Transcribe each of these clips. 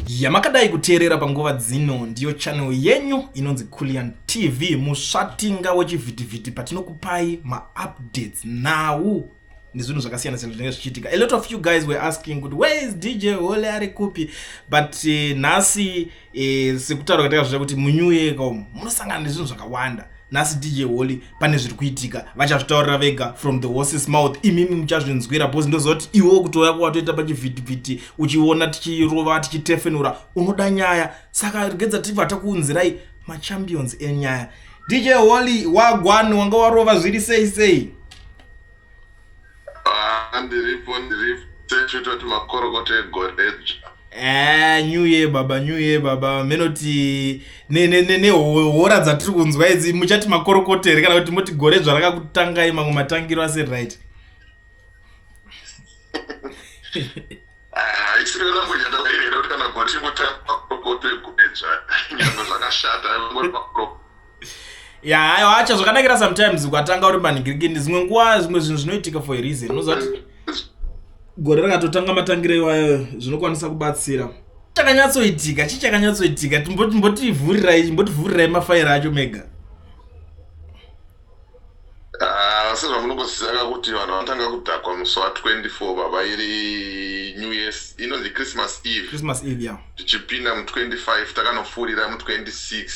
Yamakadai kuteerera panguva dzino ndiyo channel yenyu inonzi Kulliant TV, musvatinga wechivhitivhiti patinokupai maupdates, nhau nezvinhu zvakasiyana siyana zvinenge zvichiitika. A lot of you guys were asking kuti where is DJ Holly, ari kupi? But nhasi sekutaura kwatakazviita kuti munew year kaumu munosangana nezvinhu zvakawanda. Nhasi DJ Holly pane zviri kuitika, vachazvitaurira vega from the horse's mouth. Imimi muchazvinzwira because ndoziva kuti iwewo kutouya kwawatoita pachivhitivhiti uchiona tichirova tichitefenura, unoda nyaya. Saka regedza tibva takuunzirai machampions enyaya. DJ Holly, wagwan? Wanga warova zviri sei sei? Ah, ndiripo, ndiripo. Techitoti makorokoto egoredzva. New year baba, new year baba. Menoti nehora dzatiri kunzwa idzi, muchati makorokoto here kana kuti moti goredzva rakakutangai mamwe matangiro asiri right? Ah, isiri language yatairera kuti kana gore chingotanga makorokoto egoredzva, nyangwe zvakashata ngori makorokoto. Ya, aiwa, acha zvakanakira. Sometimes ukatanga uri manhingirikini, dzimwe nguva zvimwe zvinhu zvinoitika for a reason. Unoziva kuti gore rakatotanga matangiro iwayo zvinokwanisa kubatsira. Chakanyatsoitika chii? Chakanyatsoitika, timbotivhurirai, chimbotivhurirai mafaira acho mega. Ah, sezvamunongoziva kuti vanhu vanotanga kudhakwa musi wa24 baba, iri New Years, inonzi Christmas Eve. Christmas Eve, ya. Tichipinda mu25, takanopfuurira mu26,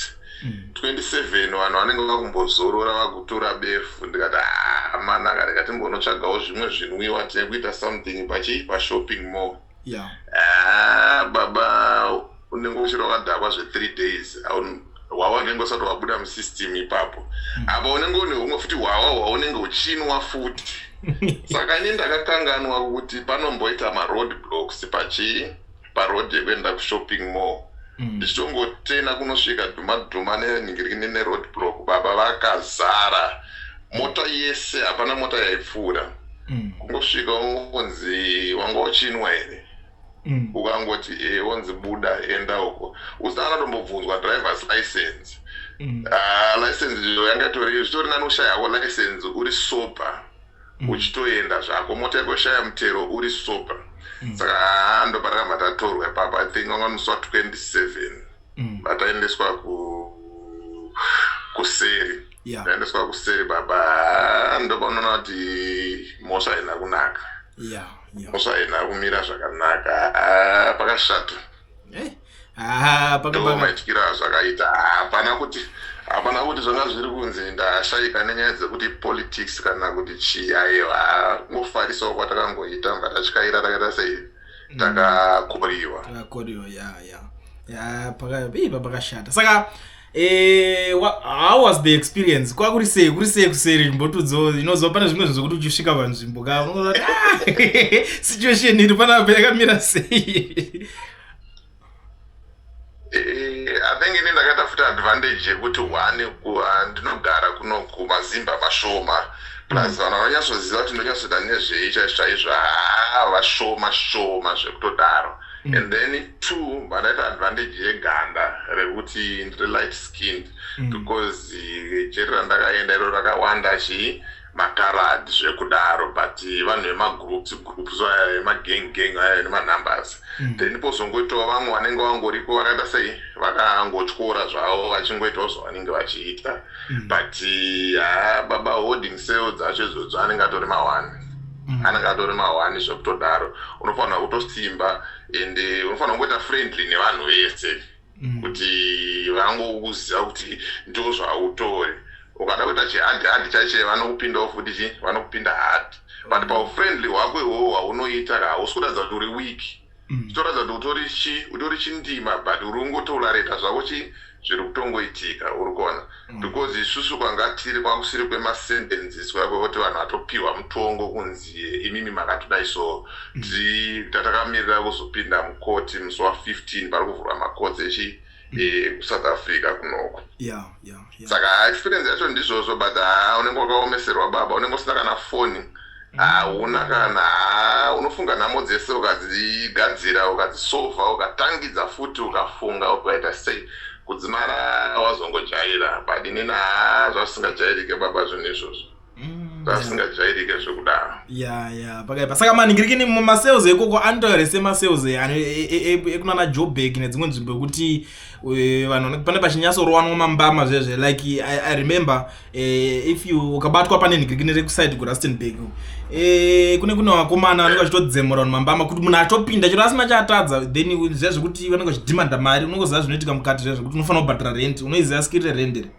27 vanhu vanenge vakumbozorora, vakutora befu. Ndikati, "Ah, manaka, ndikatimbonotsvagawo zvimwe zvinwiwa, tine kuita something pachi pashopping mall." Ah, baba, unenge uchiri wakadhakwa zve3 days. Hwawa unenge usati wabuda musystem ipapo. Apa unenge une humwe futi hwawa hwaunenge uchinwa futi. Saka ini ndakakanganwa kuti panomboita maroad blocks pachi paroad yekuenda kushopping mall. Ndichitongotena kunosvika dhuma dhuma nenhingirikini neroad block baba, vakazara mota yese, hapana mota yaipfuura. Kungosvika ungonzi, "Wanga uchinwa here?" Ukangoti e, wonzi, "Buda, enda uko," usina tombobvunzwa drivers license. Ah, license iyo yanga itori, zvitori nani ushayako license uri sober, uchitoenda zvako, mota yako shaya mutero uri sober. Saka haa, ndo patakabva tatorwa ipapo. I think wanga musi wa27 vataendeswa kuseri. Taendeswa kuseri baba. Haa, ndo paunoona kuti mhosva haina kunaka. Mhosva haina kumira zvakanaka. Haa, pakashata. Ah, ndo maityiro azvakaita. Hapana kuti zvanga zviri kunzi ndashayika nenyaya dzekuti politics kana kuti chii, aiwa. Kungofarisawo kwatakangoita, mva tatyaira, takaita sei, takakoriwa. Takakoriwa, ya, ipa pakashata. Saka how was the experience? Kwakuri sei, kuri sei kuseri? Mbotudzo inozwa pane zvimwe zvinhu zvokuti uchisvika panzvimbo ka unozoti, "Ah, situation iri panapa yakamira sei?" I think ini ndakaita futi advantage yekuti one, ndinogara kuno kumazimba mashoma, plus vanhu vanonyatsoziva kuti ndonyatsoita nezvei chaizvo chaizvo, haa, vashoma shoma zvekutodaro. And then two, vandaita advantage yeganda rekuti ndiri light skinned, because jeri randakaenda iro rakawanda chii, makarad zvekudaro, but vanhu vemagroups groups aya, emagang gang aya nemanumbers. Then pozongoitawo vamwe vanenge vangoriko vakaita sei, vakangotyora zvavo, vachingoitawo zvavanenge vachiita. But haa baba, holding cell dzacho idzodzo anenge atori mawani, anenge atori mawani zvekutodaro. Unofanira kutosimba and unofanira kungoita friendly nevanhu vese kuti vangokuziva kuti ndo zvautori. Ukada kuita chihard hard chache, vanokupindawo futi chi, vanokupinda hard. But paufriendly hwako ihwohwo hwaunoita, hausi kuratidza kuti uri weak, chitoratidza kuti utori chi, utori chindima, but uri kungotolerata zvako chi zviri kutongoitika, uri kuona? Because isusu kwanga tiri kwakusiri kwemasentences, kwekuti vanhu vatopiwa mutongo kunzi imimi makatodai. So tatakamirira kuzopinda mukoti musi wa15, pari kuvhurwa makotsi echi kuSouth Africa kunoko. Saka experience yacho ndizvozvo, but haa, unenge wakaomeserwa baba, unenge usina kana foni, hauna kana, haa, unofunga nhamo dzese, ukadzigadzira, ukadzisovha, ukatangidza futi, ukafunga, ukaita sei, kudzimara wazongojaira. But inini, haa, zvazvisingajairike baba, zvinhu izvozvo. Zvasingajairike zvekudaro. Ya, pakaipa. Saka manhingirikini mumacells ekoko anotaura semacells ekunana Joburg nedzimwe nzvimbo ekuti vanhu pane pachinyatsorowanwa mambama zvezve. Like I remember, if you ukabatwa pane nhingirikini rekuside kuRustenburg, kune vakomana vanenge vachitodzemura vanhu mambama kuti munhu atopinda chero asina chaatadza. Then zviya zvekuti vanenge vachidhimanda mari, unongoziva zvinoitika mukati zviya zvekuti unofanira kubhadhara rent. Unoiziva skiri rerent here?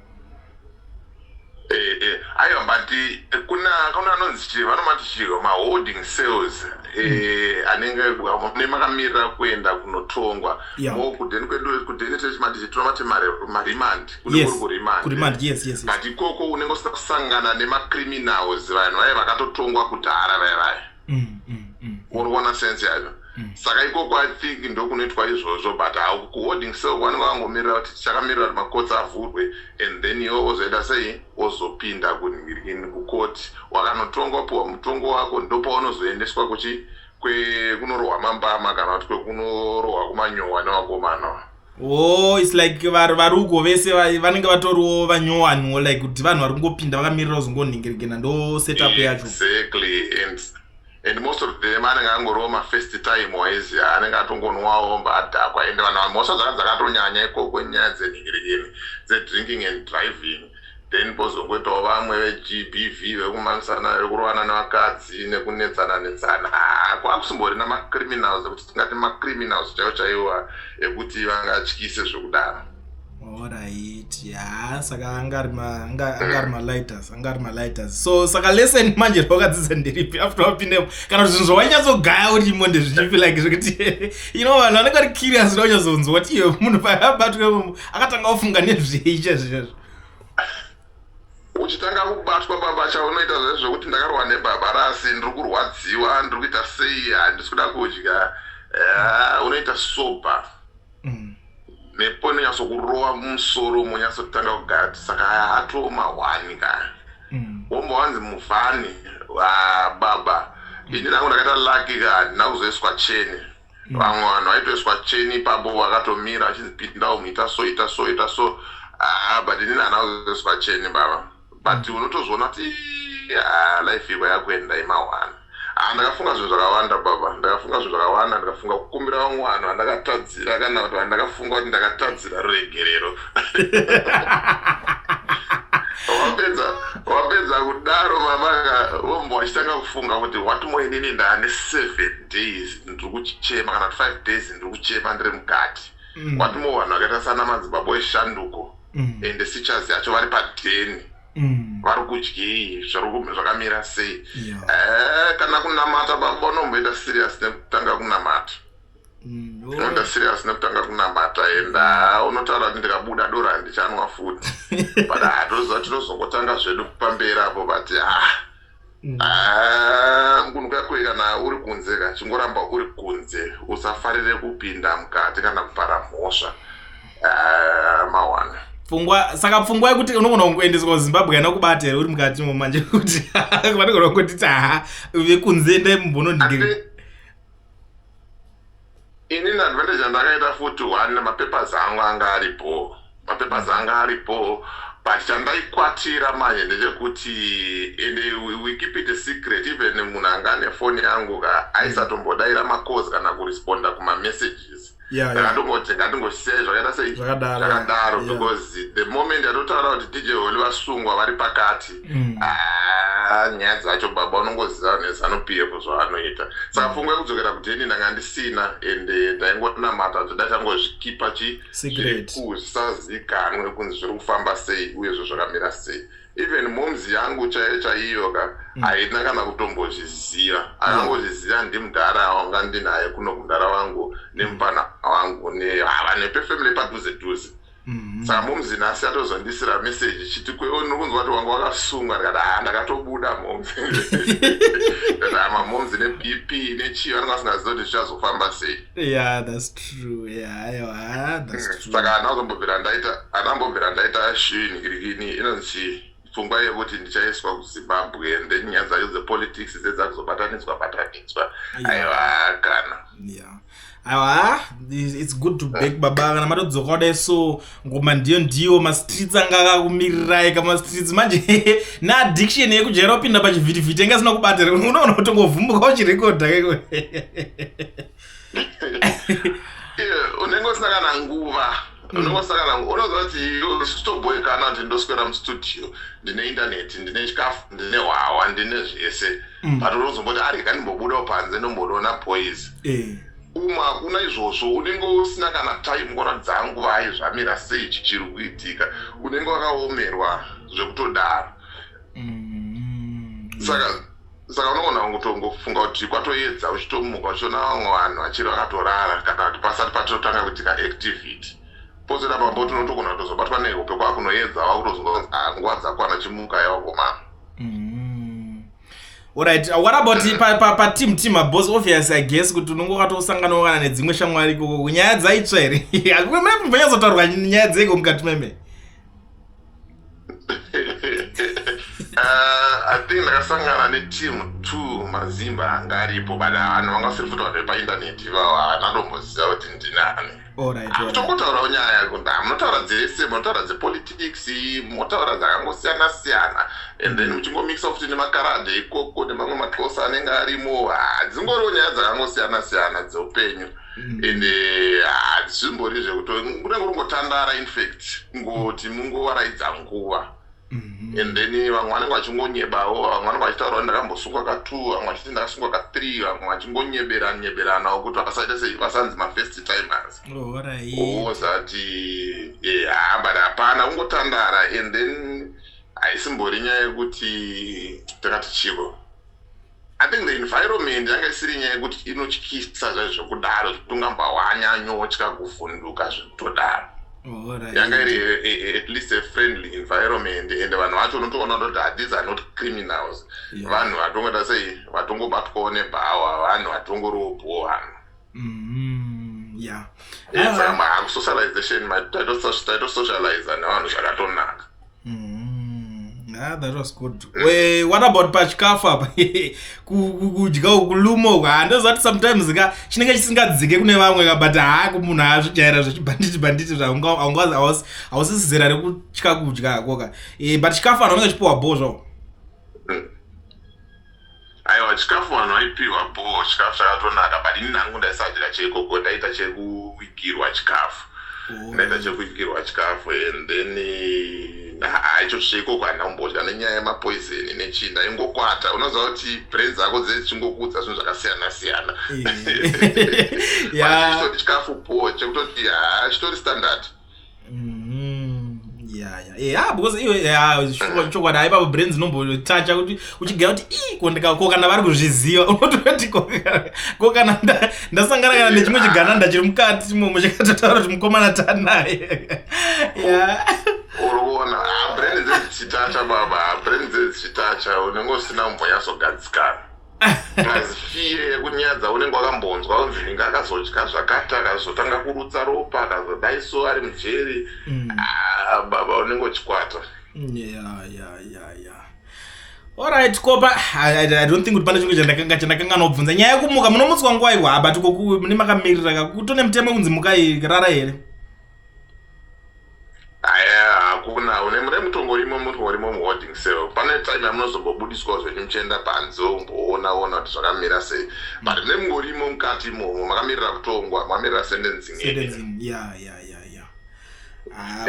Aiwa, but kuna anonzi chii, vanomati chii, maholding cells, anenge mune makamirira kuenda kunotongwa. Mo kudheni kwedu, kudheni techimati tinomati maremand. Kune kuremand. Kuremand, yes. But ikoko unenge usina kusangana nemacriminals, vanhu vaya vakatotongwa kudhara vaya vaya. Uri kuona sense yacho? Saka ikoko I think ndokunoitwa izvozvo, but kuholding cell vanenge vangomirira kuti tichakamirira kuti makotsi avhurwe, and then iwe wozoita sei, wozopinda kukoti, wakanotongwa, piwa mutongo wako, ndopaunozoendeswa kuchi kunorohwa mambama kana kuti kwekunorohwa kumanyowa nevakomana. Oh, it's like vari uko vese vanenge vatoriwo vanyowaniwo, like kuti vanhu vari kungopinda vakamirira kuzongonhingirikina, ndo setup yacho. Exactly, and most of them anenge angoriwo mafirst time waiziya, anenge atongonwawo mbadhakwa, ende vanhu mhosva dzaka dzakatonyanya ikoko nyaya dzenhingirikini dzedrinking and driving. Then pozongoitawo vamwe veGBV, vekumamisana, vekurovana nevakadzi nekunetsana netsana. Kwakusimborina macriminals ekuti tingati macriminals chaiwo chaiwo ekuti vangatyise zvekudaro. Alright, ya, saka anga ari malighters, anga ari malighters. So saka lesson manje rwakadzidza nderipi after wapindemo, kana kuti zvinhu zvawanyatsogaya urimo ndezvichipi, like zvekuti vanhu vanenge vari curious vaunyatsonzwa kuti iwe munhu paabatwa imomo akatanga kufunga nezvei chaizvo chaizvo? Uchitanga kubatwa, baba, chaunoita zvezvekuti ndakarwa nebhabharasi, ndiri kurwadziwa, ndiri kuita sei, handisi kuda kudya. Unoita sober. Nepo inonyatsokurova mumusoro, munyatsotanga kugaya kuti saka aya atoo mahwani ka. Womba wanzi muvhani. Ah, baba, ini nangu ndakaita lucky ka, handina kuzoiswa cheni. Vamwe vanhu vaitoiswa cheni ipapo vakatomira vachinzi pinda umu, ita so, ita so, ita so. Ah, but inini handina kuzoiswa cheni, baba. But unotozoona kuti "Ii, ah, life iko yakuenda imahwani." Ah, ndakafunga zvinhu zvakawanda, baba, ndakafunga zvinhu zvakawanda. Ndikafunga kukumbira vamwe vanhu vandakatadzira kana kuti vandakafunga kuti ndakatadzira ruregerero. Wapedza kudaro, mama, wombo wachitanga kufunga kuti what more, inini ndaane 7 days ndiri kuchema kana kuti 5 days ndiri kuchema ndiri mukati. What more vanhu vakaita sana madzibaba eshanduko ende sichazi yacho vari padheni, vari kudyei, zvakamira sei? Kana kunamata, baba, unomboita serious nekutanga kunamata. Unoita serious nekutanga kunamata, enda unotaura kuti ndikabuda doro handichanwa futi, but hatoziva tinozongotanga zvedu pamberi apo, but ah. Ah, munhu kakwe kana uri kunze ka, chingoramba uri kunze, usafarire kupinda mukati kana kupara mhosva. Ah, mawana. Pfungwa, saka pfungwa yekuti unogona kungoendeswa kuZimbabwe kana kubata here uri mukati mo manje, kuti vanogona kungotiti ha, vekunze endai mumbononhingiri? Inini advantage yandakaita futi, one, mapapers angu anga aripo, mapapers anga aripo, but chandaikwatira manje ndechekuti ende we keep it a secret. Even munhu anga ane foni yangu ka aisatombodaira macalls kana kuresponda kumamessages. Ndakatongoti ngatingosiyai zvakaita sei. Zvakadaro. Zvakadaro, because the moment yatotaura kuti DJ Holly vasungwa vari pakati, ah, nyaya dzacho, baba, unongoziva neZANU PF zvavanoita. Saka pfungwa yekudzokera kudheni ndanga ndisina, ende ndaingonamata kuti dai tangozvikipa chi Secret. Zvisazikanwe kunzi zviri kufamba sei uyezve zvakamira sei. Even moms yangu chaiyo chaiyo ka haina kana kutombozviziva. Akangozviziva ndimudhara wanga ndinaye kuno, mudhara wangu nemupana wangu hava nepefamily padhuze dhuze. Saka moms nhasi atozondisira message chiti kwewo ndiri kunzwa kuti wanga wakasungwa. Ndikati, "Ha, ndakatobuda, moms." Ndikati, "Ha, mamoms neBP nechii vanenge vasingazivi kuti zvichazofamba sei." Yeah, that's true. Yeah, aiwa, ah, that's true. Saka handina kuzombobvira ndaita, handina kumbobvira ndaita shinhikirikini inonzi chii. Pfungwa yekuti ndichaiswa kuZimbabwe and then nyaya dzacho dzepolitics dzedzakuzobatanidzwa batanidzwa, aiwa, kana. Yeah, aiwa, it's good to back, baba. Kana matodzoka kudai so, ngoma ndiyo ndiyo, mastreets anga akakumirirai kamastreets manje neaddiction yekujaira kupinda pachivhitivhiti anga asina kubata, unoona kutongovhumbuka uchirekodha. Unenge usina kana nguva, unenge usina kana. Unoziva kuti usitoboekana kuti ndoswera mustudio, ndine indaneti, ndine chikafu, ndine hwawa, ndine zvese, but unozomboti ari kandimbobudawo panze, ndombodoona boys. Umwe hakuna izvozvo, unenge usina kana time kuratidza nguvai zvamira sei, chichiri kuitika, unenge wakaomerwa zvekutodaro. Saka unogona kutongofunga kuti kwatoedza, uchitomuka uchiona vamwe vanhu vachiri vakatorara, kana kuti pasati patotanga kuitika activity, pozoita pambo tinotogona kutozobatwa nehope, kwakunoedza, wakutozonzi nguva dzakwana, chimuka yawakomana. Alright, what about pa team maboss? Obvious, I guess kuti unonge wakatosanganawo kana nedzimwe shamwari ikoko. Nyaya dzaitsva here? Manyatsotaurwa nyaya dzeiko mukati meme? I think ndakasangana neteam two mazimba anga aripo, but vanhu vanga vasiri futi vanhu vepaindaneti ivavo, havana ndomboziva kuti ndinani. Kutongotaurawo nyaya, munotaura dzese, munotaura dzepolitics, motaura dzakangosiyana siyana, and then muchingomikisa futi nemakaradhe ikoko nemamwe maxosa anenge arimo. Hadzingoriwo nyaya dzakangosiyana siyana dzeupenyu, and hadzimbori zvekuti kunenge kungotandara, infact kungoti mungowaraidza nguva. And then vamwe vanenge vachingonyebawo, vamwe vanenge vachitaura kuti ndakambosungwa ka2, vamwe vachiti ndakasungwa ka3, vamwe vachingonyeberana nyeberanawo kuti vasaita sei, vasanzi mafirst timers. Ozati ha, but hapana, kungotandara. And then haisimbori nyaya yekuti takati chiko. I think the environment yanga isiri nyaya yekuti inotyisa zvaizvo zvekudaro, zvekuti ungamba wanyanyotya kuvhunduka zvekutodaro. Yanga iri at least a friendly environment, and vanhu vacho unotoona kuti these are not criminals, vanhu vatongoita sei, vatongobatwawo nebhawa, vanhu vatongoriwo vanhu. Saka kusocialization, taitosocializa nevanhu zvakatonaka. Ah, that was good. We, what about pachikafu apa? Kudya uku, kulumo uku, handoziva kuti sometimes ka chinenge chisingadzike kune vamwe ka, but haa, kumunhu azvijaira zvechibhanditi banditi, hausisi zera rekutya kudya hako ka. But chikafu vanhu vanenge chipiwa bho zvavo? Aiwa, chikafu vanhu vaipiwa bho, chikafu chakatonaka, but ini nangu ndaisadya cheikoko, ndaita chekuigirwa chikafu. Ndaita chekuigirwa chikafu, and then ha, icho cheikoko handina kumbodya nenyaya yemapoison nechii, ndaingokwata. Unoziva kuti brain dzako dzechingokudza zvinhu zvakasiyana siyana. Chitori chikafu bho, chekutoti ha, chitori standard. Yeah, because iwe, yeah, chokwadi, haipapo brains inombotacha kuti uchigaya kuti ii, ko kana vari kuzviziva, unototi ko kana ndasangana kana nechimwe chigananda chiri mukati imomo chakatotaura kuti mukomana tanaye, yeah. Uri kuona brain dzedzichitacha, baba, brain dzedzichitacha, unenge usina kumbonyatsogadzikana, plus fear yekunyadza unenge wakambonzwa kunzi ninge akazodya zvakati, akazotanga kurutsa ropa, akazodai so ari mujeri. Ah, baba, unenge uchikwata. Yeah, alright, kopa I don't think kuti pane chimwe chandakanganobvunza. Nyaya yekumuka, munomutswa nguva iwa? But koku mune makamirira ka, kutone mutemo kunzi mukai, rara here? Aya, hakuna, une mune mutongorimo, mutongorimo muholding cell. Pane time yamunozombobudiswawo zvenyu muchienda panze, umboona ona kuti zvakamira sei, but mune mungorimo mukati imomo, makamirira kutongwa, makamirira sentencing. Sentencing, yeah. Ah,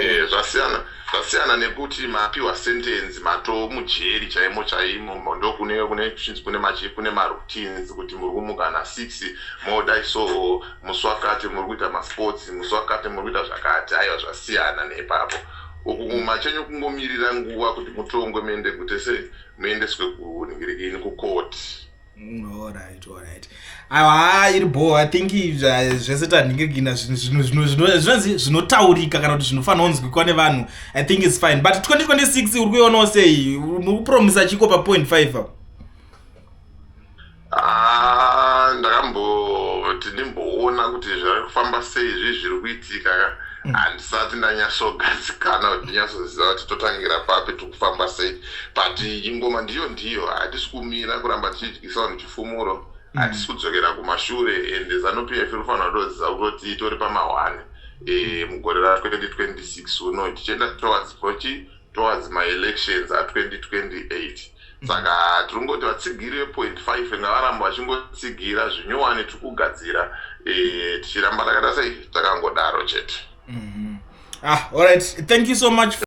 Zvasiyana nekuti mapiwa sentence, mato mujeri chaimo chaimo, ndokune kune chinzi kune machi kune maroutines kuti muri kumuka na6, modai so, musi wakati muri kuita masports, musi wakati muri kuita zvakati. Aiwa, zvasiyana neipapo. Uku kumachenyu kungomirira nguva kuti mutongwe, muende kuti sei, muendeswe kuningirikini, kukoti. Alright, aiwa, ha, iri bo. I think zvese tanhingirikina zvinonzi zvinotaurika kana kuti zvinofanira kunzwikwa nevanhu. I think it's fine, but 2026 uri kuionawo sei? Muri kupromisa chiko pa 5 apo? Ah, ndakamboti ndimboona kuti zviri kufamba sei, zvii zviri kuitika. Handisati ndanyatsogadzikana kuti ndinyatsoziva kuti totangira papi, tikufamba sei, but ingoma ndiyo ndiyo. Hatisi kumira kuramba tichidyisa vanhu chifumuro. Hatisi kudzokera kumashure, and ZANU PF iri kufanira kutoziva kutoti tori pamahwane mugore ra2026 uno, tichienda towards pochi towards maelections a2028. Saka tiri kungoti vatsigiri vepoint 5 ngavaramba vachingotsigira zvinyowani tiri kugadzira, tichiramba takaita sei, takangodaro chete. Ah, all right, thank you so much.